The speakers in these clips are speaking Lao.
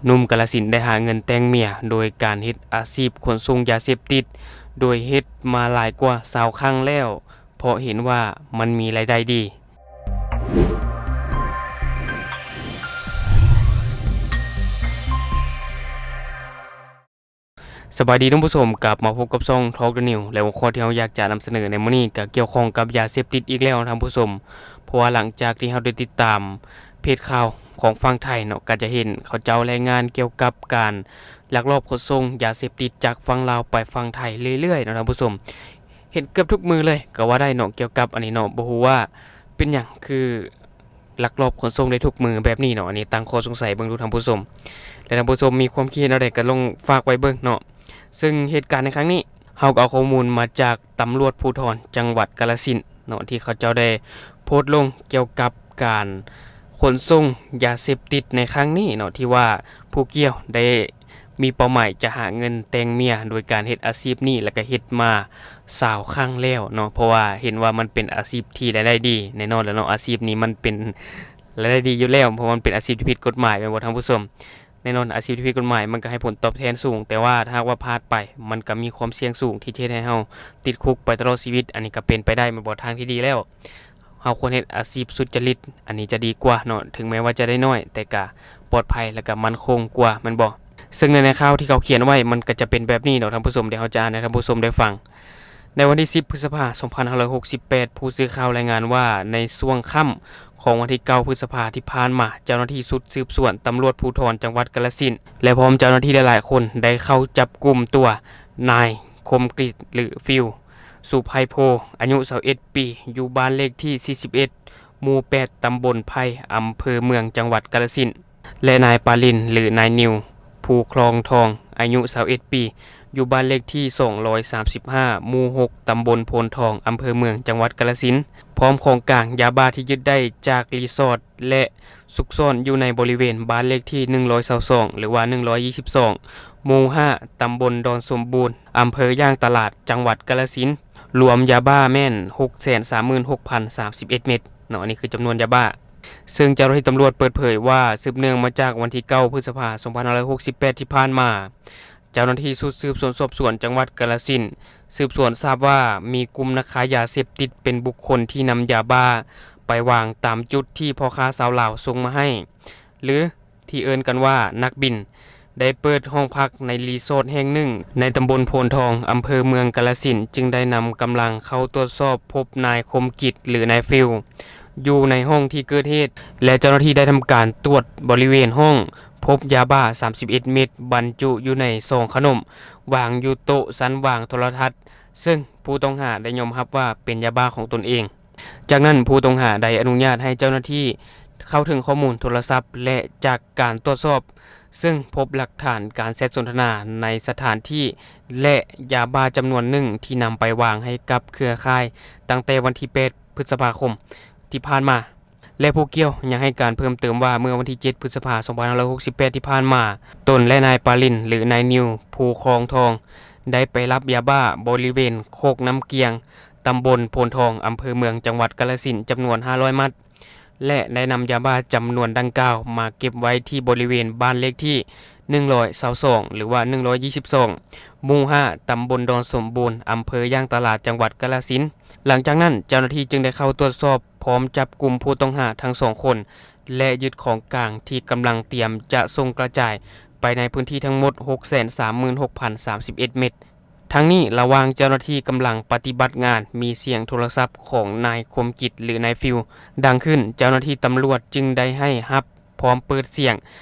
ໜຸ່ມກາລະສິນໄດ້ຫາເງິນແຕ່ງເມຍໂດຍການເຮັດອາຊີບຂົນສົ່ງຢາເສບຕິດ ໂດຍເຮັດມາຫຼາຍກວ່າຊາວຄັ້ງແລ້ວ ເພາະເຫັນວ່າມັນມີລາຍໄດ້ດີ. ສະບາຍດີທ່ານຜູ້ຊົມ, ກັບມາພົບກັບຊ່ອງ Talk the News ແລະ ຫົວຂໍ້ທີ່ເຮົາຢາກຈະນຳສະເໜີໃນມື້ນີ້ກໍກ່ຽວຂ້ອງກັບຢາເສບຕິດອີກແລ້ວທ່ານຜູ້ຊົມ. ເພາະວ່າຫຼັງຈາກທີ່ເຮົາໄດ້ຕິດຕາມເພຈຂ່າວຂອງຝັ່ງໄທເນາະ, ກໍຈະເຫັນເຂົາເຈົ້າລາຍງານກ່ຽວກັບການລັກລອບຂົນສົ່ງຢາເສບຕິດຈາກຝັ່ງລາວໄປຝັ່ງໄທເລື້ອຍໆເນາະທ່ານຜູ້ຊົມ. ເຫັນເກືອບທຸກມື້ເລີຍກໍວ່າໄດ້ເນາະ ກ່ຽວກັບອັນນີ້ເນາະ, ບໍ່ຮູ້ວ່າເປັນຫຍັງຄື ລັກລອບຂົນສົ່ງໄດ້ທຸກມື້ແບບນີ້ເນາະ. ອັນນີ້ຕັ້ງຂໍ້ສົງໄສເບິ່ງດູທ່ານຜູ້ຊົມ ແລະ ທ່ານຜູ້ຊົມມີຄວາມຄິດເຫັນແນວໃດກໍລອງຝາກໄວ້ເບິ່ງເນາະ. ເຊິ່ງເຫດການໃນຄັ້ງນີ້ ເຮົາກໍເອົາຂໍ້ມູນມາຈາກຕຳຫຼວດພູທອນຈັງຫວັດກາລະສິນເນາະ ທີ່ເຂົາເຈົ້າໄດ້ໂພສລົງກ່ຽວກັບການຂົນສົ່ງຢາເສບຕິດໃນຄັ້ງນີ້ເນາະ ທີ່ວ່າຜູ້ກ່ຽວໄດ້ ມີເປົ້າໝາຍຈະຫາເງິນແຕ່ງເມຍໂດຍການເຮັດອາຊີບນີ້ ແລ້ວກະເຮັດມາຊາວຄັ້ງແລ້ວເນາະ, ເພາະວ່າເຫັນວ່າມັນເປັນອາຊີບທີ່ລາຍໄດ້ດີ. ແນ່ນອນແລ້ວເນາະ, ອາຊີບນີ້ມັນເປັນລາຍໄດ້ດີຢູ່ແລ້ວ ເພາະມັນເປັນອາຊີບທີ່ຜິດກົດໝາຍ ແມ່ນບໍ່ທ່ານຜູ້ຊົມ? ແນ່ນອນ ອາຊີບທີ່ຜິດກົດໝາຍມັນກໍໃຫ້ຜົນຕອບແທນສູງ, ແຕ່ວ່າຖ້າຫາກວ່າພາດໄປ ມັນກໍມີຄວາມສ່ຽງສູງທີ່ຈະເຮັດໃຫ້ເຮົາຕິດຄຸກໄປຕະຫຼອດຊີວິດ. ອັນນີ້ກໍເປັນໄປໄດ້ ແມ່ນບໍ່? ທາງທີ່ດີແລ້ວ ເຮົາຄວນເຮັດອາຊີບສຸດຈະລິດ ອັນນີ້ຈະດີກວ່າເນາະ, ເຖິງແມ່ນວ່າຈະໄດ້ໜ້ອຍ ແຕ່ກະປອດໄພ ແລະ ກະໝັ້ນຄົງກວ່າ ແມ່ນບໍ່? ເຊິ່ງໃນ ໃນຂ່າວທີ່ເຂົາຂຽນໄວ້ ມັນກະຈະເປັນແບບນີ້ເນາະທ່ານຜູ້ຊົມ, ດຽວເຮົາຈະອ່ານໃຫ້ທ່ານຜູ້ຊົມໄດ້ຟັງ. ໃນວັນທີສິບ ພຶດສະພາ ສອງພັນຫ້າຮ້ອຍຫົກສິບແປດ ຜູ້ສື່ຂ່າວລາຍງານວ່າ ໃນຊ່ວງຄ່ຳຂອງວັນທີເກົ້າ ພຶດສະພາທີ່ຜ່ານມາ, ເຈົ້າໜ້າທີ່ຊຸດສືບສວນຕຳຫຼວດພູທອນຈັງຫວັດກາລະສິນ ແລະ ພ້ອມເຈົ້າໜ້າທີ່ຫຼາຍໆຄົນ ໄດ້ເຂົ້າຈັບກຸມຕົວນາຍ ຄົມກິດ ຫຼື ຟິວ ສຸໄພໂພ ອາຍຸຊາວເອັດປີ ຢູ່ບ້ານເລກທີສີ່ສິບເອັດ ໝູ່ແປດ ຕຳບົນໄພ ອຳເພີເມືອງ ຈັງຫວັດກາລະສິນ ແລະ ນາຍປາລິນ ຫຼື ນາຍນິວ ພູຄລອງທອງ ອາຍຸຊາວເອັດປີ ຢູ່ບ້ານເລກທີສອງຮ້ອຍສາມສິບຫ້າ ໝູ່ຫົກ ຕຳບົນໂພນທອງ ອຳເພີເມືອງ ຈັງຫວັດກາລະສິນ ພ້ອມຂອງກາງຢາບ້າທີ່ຍຶດໄດ້ຈາກຣີສອດ ແລະ ຊຸກຊ້ອນຢູ່ໃນບໍລິເວນບ້ານເລກທີໜຶ່ງຮ້ອຍຊາວສອງ ຫຼືວ່າໜຶ່ງຮ້ອຍຊາວສອງ ໝູ່ຫ້າ ຕຳບົນດອນສົມບູນ ອຳເພີຢາງຕະຫຼາດ ຈັງຫວັດກາລະສິນ, ລວມຢາບ້າແມ່ນຫົກແສນສາມໝື່ນຫົກພັນສາມສິບເອັດເມັດເນາະ, ອັນນີ້ຄືຈຳນວນຢາບ້າ. ເຊິ່ງເຈົ້າໜ້າທີ່ຕຳຫຼວດເປີດເຜີຍວ່າ ສືບເນື່ອງມາຈາກວັນທີເກົ້າ ພຶດສະພາ ສອງພັນຫ້າຮ້ອຍຫົກສິບແປດ ທີ່ຜ່ານມາ, ເຈົ້າໜ້າທີ່ຊຸດສືບສວນສອບສວນຈັງຫວັດກາລະສິນ ສືບສວນຊາບວ່າ ມີກຸ່ມນັກຄ້າຢາເສບຕິດເປັນບຸກຄົນທີ່ນຳຢາບ້າໄປວາງຕາມຈຸດທີ່ພໍ່ຄ້າຊາວລາວສົ່ງມາໃຫ້ ຫຼື ທີ່ເອີ້ນກັນວ່ານັກບິນ ໄດ້ເປີດຫ້ອງພັກໃນຣີສອດແຫ່ງໜຶ່ງໃນຕຳບົນໂພນທອງ ອຳເພີເມືອງກາລະສິນ ຈຶ່ງໄດ້ນຳກຳລັງເຂົ້າຕວດສອບ ພົບນາຍຄົມກິດ ຫຼື ນາຍຟິວ ຢູ່ໃນຫ້ອງທີ່ເກີດເຫດ ແລະ ເຈົ້າໜ້າທີ່ໄດ້ທຳການຕວດບໍລິເວນຫ້ອງ ພົບຢາບ້າສາມສິບເອັດເມັດ ບັນຈຸຢູ່ໃນຊອງຂະໜົມ ວາງຢູ່ໂຕະຊັ້ນວາງໂທລະທັດ, ເຊິ່ງຜູ້ຕ້ອງຫາໄດ້ຍອມຮັບວ່າເປັນຢາບ້າຂອງຕົນເອງ. ຈາກນັ້ນ ຜູ້ຕ້ອງຫາໄດ້ອະນຸຍາດໃຫ້ເຈົ້າໜ້າທີ່ເຂົ້າເຖິງຂໍ້ມູນໂທລະສັບ ແລະ ຈາກການຕວດສອບ ເຊິ່ງພົບຫຼັກຖານການແຊັດສົນທະນາໃນສະຖານທີ່ ແລະ ຢາບ້າຈຳນວນໜຶ່ງທີ່ນຳໄປວາງໃຫ້ກັບເຄືອຂ່າຍຕັ້ງແຕ່ວັນທີແປດ ພຶດສະພາຄົມທີ່ຜ່ານມາ. ແລະ ຜູ້ກ່ຽວຍັງໃຫ້ການເພີ່ມເຕີມວ່າ ເມື່ອວັນທີເຈັດ ພຶດສະພາ ສອງພັນຫ້າຮ້ອຍຫົກສິບແປດ ທີ່ຜ່ານມາ, ຕົນ ແລະ ນາຍປາລິນ ຫຼື ນາຍນິວ ພູຄລອງທອງ ໄດ້ໄປລັກຢາບ້າບໍລິເວນໂຄກນ້ຳກຽງ ຕຳບົນໂພນທອງ ອຳເພີເມືອງ ຈັງຫວັດກາລະສິນ ຈຳນວນຫ້າຮ້ອຍມັດ ແລະ ໄດ້ນຳຢາບ້າຈຳນວນດັ່ງກ່າວມາເກັບໄວ້ທີ່ບໍລິເວນບ້ານເລກທີໜຶ່ງຮ້ອຍຊາວສອງ ຫຼືວ່າໜຶ່ງຮ້ອຍຊາວສອງ ໝູ່ຫ້າ ຕຳບົນດອນສົມບູນ ອຳເພີຢາງຕະຫຼາດ ຈັງຫວັດກາລະສິນ. ຫຼັງຈາກນັ້ນ ເຈົ້າໜ້າທີ່ຈຶ່ງໄດ້ເຂົ້າຕວດສອບ ພ້ອມຈັບກຸມຜູ້ຕ້ອງຫາທັງສອງຄົນ ແລະ ຍຶດຂອງກາງທີ່ກຳລັງຕຽມຈະສົ່ງກະຈາຍໄປໃນພື້ນທີ່ທັງໝົດ ຫົກແສນສາມໝື່ນຫົກພັນສາມສິບເອັດເມັດ. ທັງນີ້ ລະຫວ່າງເຈົ້າໜ້າທີ່ກຳລັງປະຕິບັດງານ ມີສຽງໂທລະສັບຂອງນາຍຄົມກິດ ຫຼື ນາຍຟິວ ດັງຂຶ້ນ, ເຈົ້າໜ້າທີ່ຕຳຫຼວດຈຶ່ງໄດ້ໃຫ້ຮັບ ພ້ອມເປີດສຽງ,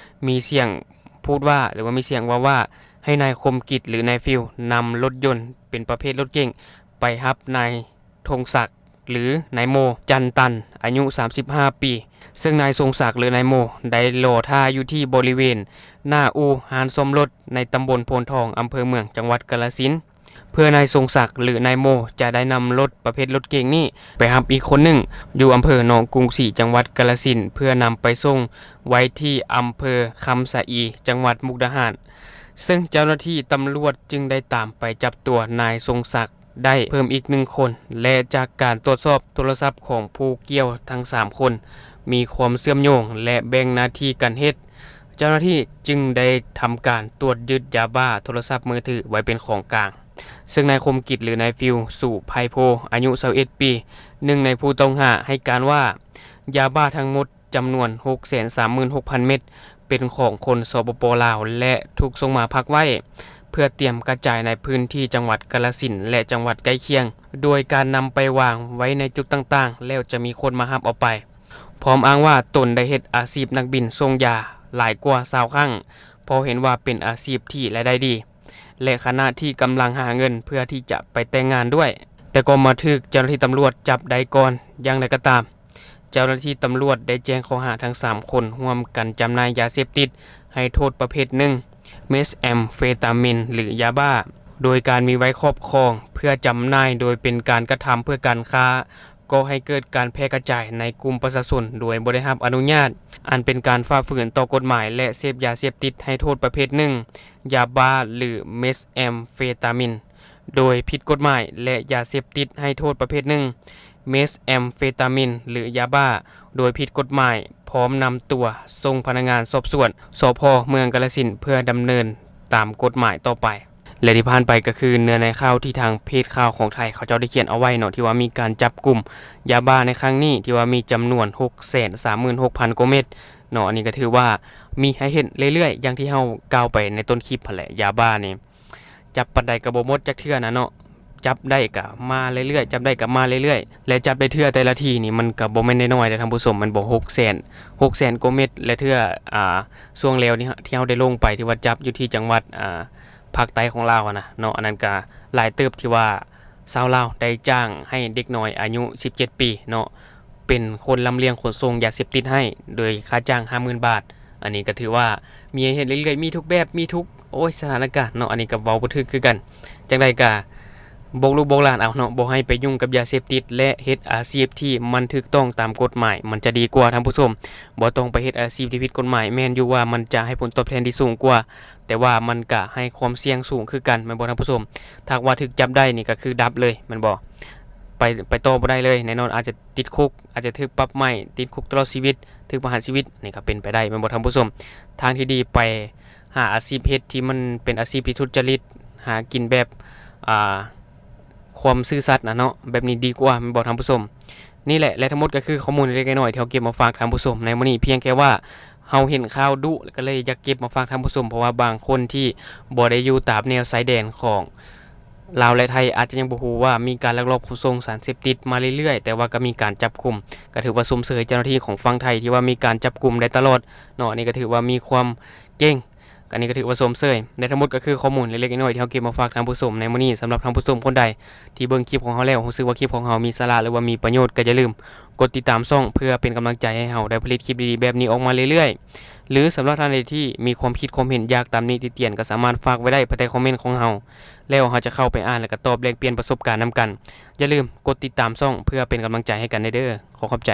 ມີສຽງພູດວ່າ ຫຼືວ່າມີສຽງເວົ້າວ່າ ໃຫ້ນາຍຄົມກິດ ຫຼື ນາຍຟິວ ນຳລົດຍົນເປັນປະເພດລົດເກັງ ໄປຮັບນາຍ ທົງສັກ ຫຼື ນາຍໂມ ຈັນຕັນ ອາຍຸສາມສິບຫ້າປີ, ເຊິ່ງນາຍຊົງສັກ ຫຼື ນາຍໂມ ໄດ້ລໍຖ້າຢູ່ທີ່ບໍລິເວນໜ້າອູ່ຮ້ານສ້ອມລົດໃນຕຳບົນໂພນທອງ ອຳເພີເມືອງ ຈັງຫວັດກາລະສິນ, ເພື່ອນາຍຊົງສັກ ຫຼື ນາຍໂມ ຈະໄດ້ນຳລົດປະເພດລົດເກັງນີ້ໄປຮັບອີກຄົນໜຶ່ງ ຢູ່ອຳເພີໜອງກຸງສີ ຈັງຫວັດກາລະສິນ ເພື່ອນຳໄປສົ່ງໄວ້ທີ່ອຳເພີຄຳສະອີ ຈັງຫວັດມຸກດາຫານ. ເຊິ່ງເຈົ້າໜ້າທີ່ຕຳຫຼວດຈຶ່ງໄດ້ຕາມໄປຈັບຕົວນາຍຊົງສັກ ໄດ້ເພີ່ມອີກໜຶ່ງຄົນ ແລະ ຈາກການຕວດສອບໂທລະສັບຂອງຜູ້ກ່ຽວທັງສາມຄົນ ມີຄວາມເຊື່ອມໂຍງ ແລະ ແບ່ງໜ້າທີ່ກັນເຮັດ. ເຈົ້າໜ້າທີ່ຈຶ່ງໄດ້ທຳການຕວດຍຶດຢາບ້າ, ໂທລະສັບມືຖືໄວ້ເປັນຂອງກາງ, ເຊິ່ງນາຍຄົມກິດ ຫຼື ນາຍຟິວ ສຸໄພໂພ ອາຍຸຊາວເອັດປີ, ໜຶ່ງໃນຜູ້ຕ້ອງຫາ ໃຫ້ການວ່າ ຢາບ້າທັງໝົດຈຳນວນຫົກແສນສາມໝື່ນຫົກພັນເມັດ ເປັນຂອງຄົນ ສປປ ລາວ ແລະ ຖືກສົ່ງມາພັກໄວ້ ເພື່ອຕຽມກະຈາຍໃນພື້ນທີ່ຈັງຫວັດກາລະສິນ ແລະ ຈັງຫວັດໃກ້ຄຽງ, ໂດຍການນຳໄປວາງໄວ້ໃນຈຸດຕ່າງໆ ແລ້ວຈະມີຄົນມາຮັບເອົາໄປ. ພ້ອມອ້າງວ່າຕົນໄດ້ເຮັດອາຊີບນັກບິນສົ່ງຢາຫຼາຍກວ່າຊາວຄັ້ງ, ເພາະເຫັນວ່າເປັນອາຊີບທີ່ລາຍໄດ້ດີ ແລະ ຂະນະທີ່ກຳລັງຫາເງິນເພື່ອທີ່ຈະໄປແຕ່ງງານດ້ວຍ, ແຕ່ກໍມາຖືກເຈົ້າໜ້າທີ່ຕຳຫຼວດຈັບໄດ້ກ່ອນ. ຢ່າງໃດກໍຕາມ, ເຈົ້າໜ້າທີ່ຕຳຫຼວດໄດ້ແຈ້ງຂໍ້ຫາທັງສາມຄົນ ຮ່ວມກັນຈຳໜ່າຍຢາເສບຕິດໃຫ້ໂທດປະເພດໜຶ່ງ ເມັດແອມເຟຕາມິນ ຫຼື ຢາບ້າ, ໂດຍການມີໄວ້ຄອບຄອງເພື່ອຈຳໜ່າຍໂດຍເປັນການກະທຳເພື່ອການຄ້າ, ກໍ່ໃຫ້ເກີດການແຜ່ກະຈາຍໃນກຸ່ມປະຊາຊົນໂດຍບໍ່ໄດ້ຮັບອະນຸຍາດ, ອັນເປັນການຝ່າຝືນຕໍ່ກົດໝາຍ ແລະ ເສບຢາເສບຕິດໃຫ້ໂທດປະເພດໜຶ່ງ ຢາບ້າ ຫຼື ເມັດແອມເຟຕາມິນ ໂດຍຜິດກົດໝາຍ ແລະ ຢາເສບຕິດໃຫ້ໂທດປະເພດໜຶ່ງ ເມັດແອມເຟຕາມິນ ຫຼື ຢາບ້າ ໂດຍຜິດກົດໝາຍ, ພ້ອມນຳຕົວສົ່ງພະນັກງານສອບສວນ ສພ ເມືອງກາລະສິນ ເພື່ອດຳເນີນຕາມກົດໝາຍຕໍ່ໄປ. ແລະ ທີ່ຜ່ານໄປກໍຄືເນື້ອໃນຂ່າວທີ່ທາງເພຈຂ່າວຂອງໄທເຂົາເຈົ້າໄດ້ຂຽນເອົາໄວ້ເນາະ, ທີ່ວ່າມີການຈັບກຸມຢາບ້າໃນຄັ້ງນີ້ ທີ່ວ່າມີຈຳນວນຫົກແສນສາມໝື່ນຫົກພັນກວ່າເມັດເນາະ. ອັນນີ້ກໍຖືວ່າມີໃຫ້ເຫັນເລື້ອຍໆ ຢ່າງທີ່ເຮົາກ່າວໄປໃນຕົ້ນຄລິບຫັ້ນແຫຼະ, ຢາບ້ານີ້ ຈັບປານໃດກໍບໍ່ໝົດຈັກເທື່ອນະເນາະ, ຈັບໄດ້ກໍມາເລື້ອຍໆ ຈັບໄດ້ກໍມາເລື້ອຍໆ ແລະ ຈັບໄດ້ເທື່ອແຕ່ລະທີນີ້ມັນກໍບໍ່ແມ່ນນ້ອຍໆເດ້ທ່ານຜູ້ຊົມ, ແມ່ນບໍ່ ຫົກແສນ ຫົກແສນກວ່າເມັດ. ແລະ ເທື່ອ ອ່າ ຊ່ວງແລ້ວນີ້ທີ່ເຮົາໄດ້ລົງໄປ ທີ່ວ່າຈັບຢູ່ທີ່ຈັງຫວັດ ອ່າ ພາກໃຕ້ຂອງລາວຫັ້ນນະເນາະ, ອັນນັ້ນກໍຫຼາຍເຕີບ ທີ່ວ່າຊາວລາວໄດ້ຈ້າງໃຫ້ເດັກນ້ອຍອາຍຸສິບເຈັດປີເນາະ ເປັນຄົນລຳລຽງຂົນສົ່ງຢາເສບຕິດໃຫ້ ໂດຍຄ່າຈ້າງຫ້າໝື່ນບາດ. ອັນນີ້ກໍຖືວ່າມີໃຫ້ເຫັນເລື້ອຍໆ, ມີທຸກແບບ ມີທຸກ ໂອ້ຍ ສະຖານະການເນາະ, ອັນນີ້ກໍເວົ້າບໍ່ຖືກຄືກັນ. ຈັ່ງໃດກໍບອກລູກບອກຫຼານເອົາເນາະ, ບໍ່ໃຫ້ໄປຫຍຸ້ງກັບຢາເສບຕິດ ແລະ ເຮັດອາຊີບທີ່ມັນຖືກຕ້ອງຕາມກົດໝາຍ ມັນຈະດີກວ່າທ່ານຜູ້ຊົມ. ບໍ່ຕ້ອງໄປເຮັດອາຊີບທີ່ຜິດກົດໝາຍ. ແມ່ນຢູ່ວ່າມັນຈະໃຫ້ຜົນຕອບແທນທີ່ສູງກວ່າ, ແຕ່ວ່າມັນກະໃຫ້ຄວາມສ່ຽງສູງຄືກັນ ແມ່ນບໍ່ທ່ານຜູ້ຊົມ? ຖ້າຫາກວ່າຖືກຈັບໄດ້ນີ້ກໍຄືດັບເລີຍ ແມ່ນບໍ່? ໄປ ໄປຕໍ່ບໍ່ໄດ້ເລີຍ, ແນ່ນອນອາດຈະຕິດຄຸກ, ອາດຈະຖືກປັບໃໝ, ຕິດຄຸກຕະຫຼອດຊີວິດ, ຖືກປະຫານຊີວິດ, ນີ້ກໍເປັນໄປໄດ້ ແມ່ນບໍ່ທ່ານຜູ້ຊົມ? ທາງທີ່ດີໄປຫາອາຊີບເຮັດທີ່ມັນເປັນອາຊີບທີ່ທຸດຈະລິດ, ຫາກິນແບບ ອ່າ ຄວາມຊື່ສັດນະເນາະ, ແບບນີ້ດີກວ່າ ແມ່ນບໍ່ທ່ານຜູ້ຊົມ? ນີ້ແຫຼະ ແລະ ທັງໝົດກໍຄືຂໍ້ມູນເລັກໆນ້ອຍໆທີ່ເຮົາເກັບມາຝາກທ່ານຜູ້ຊົມໃນມື້ນີ້, ພຽງແຕ່ວ່າເຮົາເຫັນຂ່າວດຸ ກໍເລີຍຢາກເກັບມາຝາກທ່ານຜູ້ຊົມ, ເພາະວ່າບາງຄົນທີ່ບໍ່ໄດ້ຢູ່ຕາມແນວຊາຍແດນຂອງລາວ ແລະ ໄທ ອາດຈະຍັງບໍ່ຮູ້ວ່າມີການລັກລອບຂົນສົ່ງສານເສບຕິດມາເລື້ອຍໆ, ແຕ່ວ່າກໍມີການຈັບກຸມ, ກໍຖືວ່າຊົມເຊີຍເຈົ້າໜ້າທີ່ຂອງຝັ່ງໄທທີ່ວ່າມີການຈັບກຸມໄດ້ຕະຫຼອດເນາະ, ອັນນີ້ກໍຖືວ່າມີຄວາມເກັ່ງ. ອັນນີ້ກໍຖືວ່າຊົມເຊີຍ. ແລະ ທັງໝົດກໍຄືຂໍ້ມູນເລັກໆນ້ອຍໆທີ່ເຮົາເກັບມາຝາກທ່ານຜູ້ຊົມໃນມື້ນີ້. ສຳລັບທ່ານຜູ້ຊົມຄົນໃດທີ່ເບິ່ງຄລິບຂອງເຮົາແລ້ວ ຮູ້ສຶກວ່າຄລິບຂອງເຮົາມີສາລະ ຫຼືວ່າມີປະໂຫຍດ, ກໍຢ່າລືມກົດຕິດຕາມຊ່ອງ ເພື່ອເປັນກຳລັງໃຈໃຫ້ເຮົາໄດ້ຜະລິດຄລິບດີໆແບບນີ້ອອກມາເລື້ອຍໆ. ຫຼື ສຳລັບທ່ານໃດທີ່ມີຄວາມຄິດຄວາມເຫັນ ຢາກຕຳໜິຕິຕຽນ ກໍສາມາດຝາກໄວ້ໄດ້ພາຍໃຕ້ຄອມເມັນຂອງເຮົາ, ແລ້ວເຮົາຈະເຂົ້າໄປອ່ານ ແລະ ກໍຕອບແລກປ່ຽນປະສົບການນຳກັນ. ຢ່າລືມກົດຕິດຕາມຊ່ອງ ເພື່ອເປັນກຳລັງໃຈໃຫ້ກັນແດ່ເດີ້. ຂໍຂອບໃຈ.